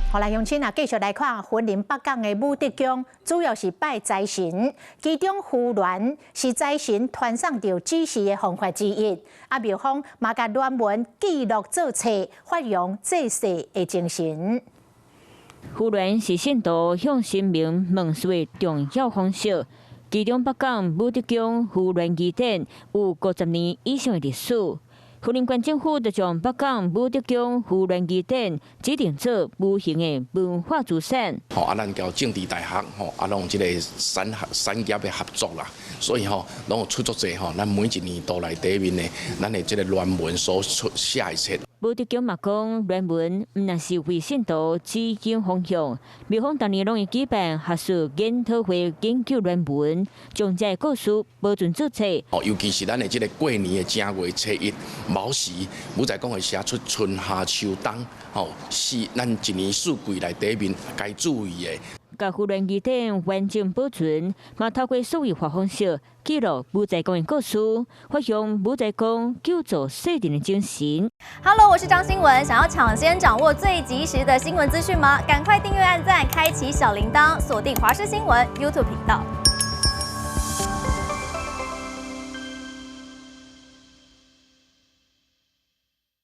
好來，鄉親啊，繼續來看雲林北港的武德宮，主要是拜財神，其中扶鸞是財神傳送著指示的方法之一。啊，廟方嘛共鸞文記錄做冊，發揚濟世的精神。扶鸞是信徒向神明問事的重要方式。其中北港武德宮扶鸞儀典有50年以上的歷史。雲林縣政府就將北港武德宮扶鸞儀典指定做無形的文化資產。吼啊，咱佮政治大學吼啊，攏有這個產學產業的合作啦，所以吼攏有出足濟吼，咱每一年度內底面的，咱的這個鸞文所出寫的冊。武德宮嘛講，鸞文毋但是為信徒指引方向，廟方逐年攏會舉辦學術研討會，研究鸞文，將這個故事保存做冊。哦，尤其是咱的這個過年的正月初一，卯時，武財公會寫出春夏秋冬，吼，是咱一年四季內底面該注意的。共扶鸞儀典完整保存，嘛透過數位化方式記錄武財公的故事，發揚武財公救助世人的精神。 Hello，我是張新文，想要搶先掌握最及時的新聞資訊嗎？趕快訂閱、按讚、開啟小鈴鐺，鎖定華視新聞 YouTube 頻道。